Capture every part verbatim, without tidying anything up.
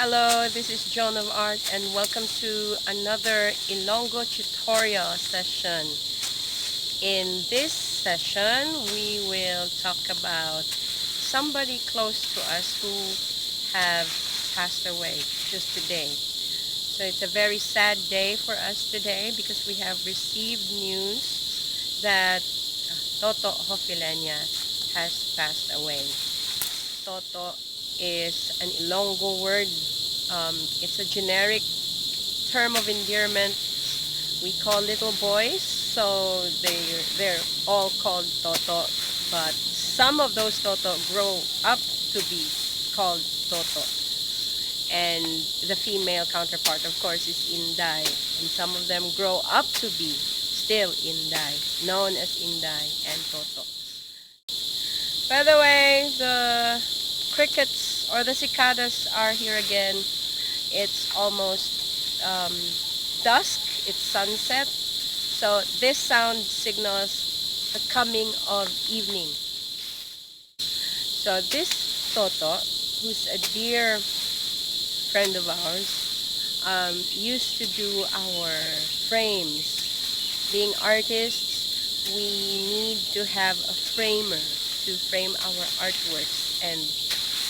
Hello, this is Joan of Arc, and welcome to another Ilonggo tutorial session. In this session, we will talk about somebody close to us who have passed away just today. So it's a very sad day for us today because we have received news that Toto Hofilenya has passed away. Toto is an Ilonggo word. Um, it's a generic term of endearment. We call little boys, so they, they're all called Toto, but some of those Toto grow up to be called Toto. And the female counterpart, of course, is Inday. And some of them grow up to be still Inday, known as Inday and Toto. By the way, the crickets or the cicadas are here again. It's almost um, dusk, it's sunset. So this sound signals the coming of evening. So this Toto, who's a dear friend of ours, um, used to do our frames. Being artists, we need to have a framer to frame our artworks, and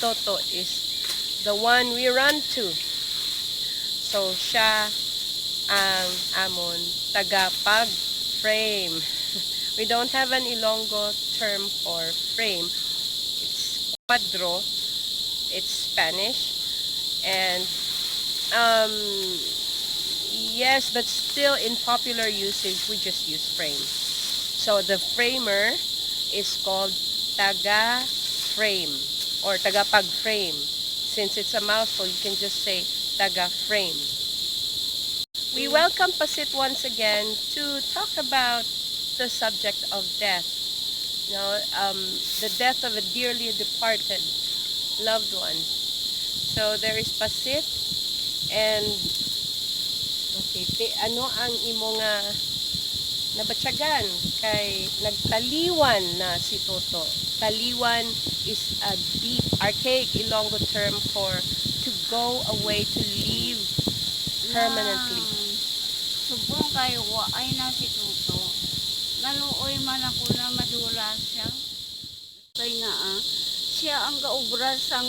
Toto is the one we run to. So siya ang amon taga pag-frame. We don't have an Ilonggo term for frame. It's cuadro. It's Spanish. And um, yes, but still in popular usage, we just use frame. So the framer is called taga-frame or taga-pag-frame. Since it's a mouthful, you can just say taga-frame. We welcome Pasit once again to talk about the subject of death. You know, um, the death of a dearly departed loved one. So there is Pasit and okay, ti, ano ang imo nga nabatyagan kay nagtaliwan na si Toto? Taliwan is a deep, archaic Ilonggo term for to go away, to leave permanently. Lang. Subong kay waay na si Toto. Naluoy man ako na madula siya. Kay nga, ah, siya ang gaobra sang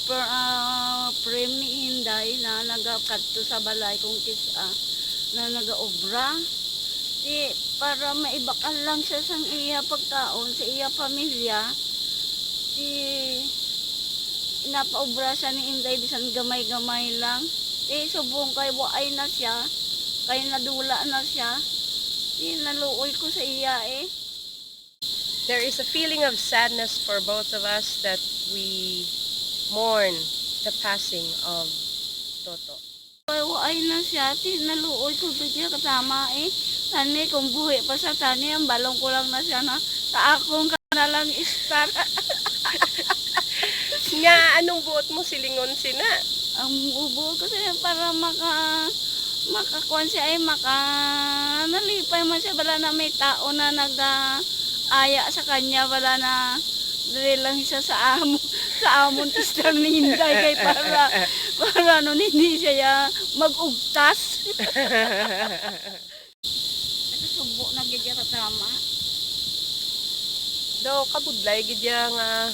per-, ah, frame ni Inday na nagakadto sa balay kong kis-a na nagaobra. Di, para maibakal lang siya sang iya pagkaon sa iya pamilya, di, napaobra siya ni Inday bisan gamay-gamay lang. Di, subong kay waay na siya, kay nadula na siya. Di, naluoy ko sa iya, eh. There is a feeling of sadness for both of us that we mourn the passing of Toto. Ay, waay na siya, ti, naluoy ko gid siya katama, eh. Tani, kung buhi pa siya, tani, ang balong ko lang na siya na sa akong ka na lang istar. Nga, anong buot mo silingon sina? Ang buot ko siya para maka-, makakuan siya, ay maka-, nalipay man siya, bala na may tao na naga-, aya sa kanya, bala na dali lang siya sa amo, sa amon istar ni Inday kay para, para ano, hindi siya ya mag-ugtas. Nakasubo na gid ya katama. Daw kabudlay gid ya nga.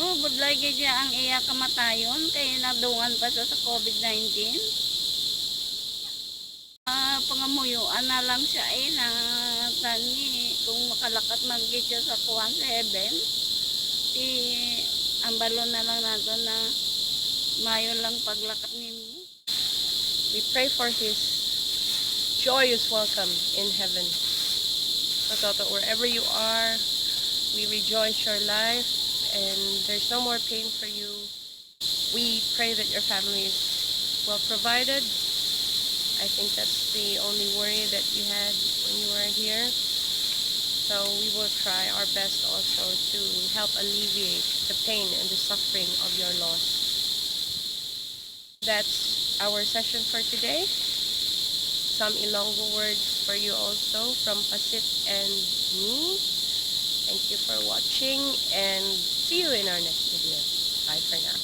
Oh, budlay gid ya ang iya kamatayon kay nadungan pa siya sa COVID nineteen. Ah, pangamuyoan na lang siya, eh, na tani kung makalakat man gid siya sa kuwan, sa heaven. Ti, ambalon na lang nato na mayo lang paglakat nimo. We pray for his joyous welcome in heaven. Toto, wherever you are, we rejoice your life, and there's no more pain for you. We pray that your family is well provided. I think that's the only worry that you had when you were here. So we will try our best also to help alleviate the pain and the suffering of your loss. That's our session for today. Some Ilonggo words for you also from Pasit and me. Thank you for watching and see you in our next video. Bye for now.